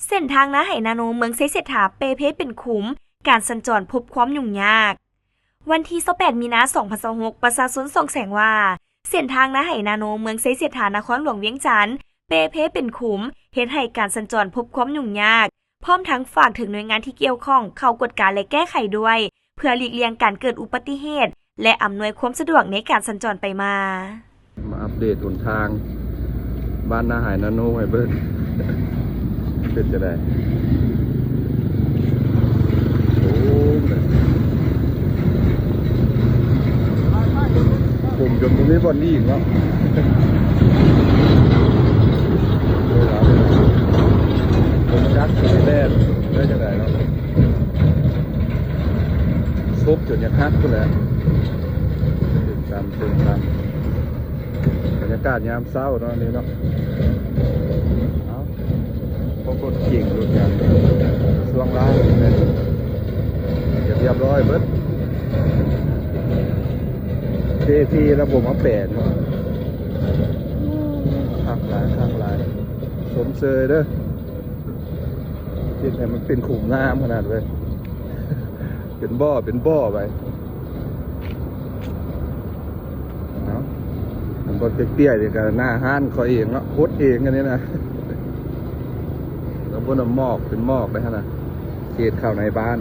ເສັ້ນທາງນາໄຫນາໂນ ເມືອງໄຊເສດຖາ ເປ່ເພເປັນຂຸມ, ການສັນຈອນພົບຄວາມຫຍຸ້ງຍາກ. ວັນທີຊາວແປດ ມີນາ ສອງພັນຊາວຫົກ, ປະຊາຊົນສ່ອງແສງວ່າ ເສັ້ນທາງນາໄຫນາໂນ ເມືອງໄຊເສດຖາ ນະຄອນຫຼວງວຽງຈັນ ເປ່ເພເປັນຂຸມ, ເຮັດໃຫ້ການສັນຈອນພົບຄວາມຫຍຸ້ງຍາກ, ພ້ອມທັງຝາກເຖິງໜ່ວຍງານທີ່ກ່ຽວຂ້ອງເຂົ້າກວດກາ ແລະ ແກ້ໄຂດ້ວຍ ເພື່ອຫຼີກລ່ຽງການເກີດອຸບັດຕິເຫດ ແລະ ອຳນວຍຄວາມສະດວກໃນການສັນຈອນໄປມາ. ມາອັບເດດຫົນທາງບ້ານນາໄຫນາໂນໃຫ້ເບິ່ງ ເປັນຈັ່ງໃດ? ໂອ້ ຂົມຈົນບໍ່ມີບ່ອນດີດເນາະ. ບໍ່ຈັກຊິແລ່ນໄດ້ຈັ່ງໃດເນາະ. ສົບຈົນຢາກຫັກພຸ້ນແຫຼະ. ຕື່ມຕຳ ຕື່ມຕຳ ບັນຍາກາດຍາມເຊົ້າເນາະ ນີ້ເນາະ. ເອົາ ພວກລົດເກັ່ງລົດຫຍັງ ຊ່ວງລ່າງນີ້ແຫຼະ ຈະຮຽບຮ້ອຍເບິດ. ເຈພີລະບົບມາແປນເນາະ. ຄັກຫຼາຍ ຄັກຫຼາຍ ຊົມເຊີຍເດີ້. ເຮັດໃຫ້ມັນເປັນຂຸມງາມຂະໜາດເວີຍ ເປັນບໍ່ ເປັນບໍ່ໄປ. ເອົາ ມັນບໍ່ເຕ້ຍໆ ນີ້ກະໜ້າຮ້ານຂ້ອຍເອງເນາະ ຫົດເອງອັນນີ້ນະ. ແລ້ວບໍ່ນຳໝອກ ເປັນໝອກໄດ້ຫັ້ນນະ ເຂດເຂົ້າໃນບ້ານ.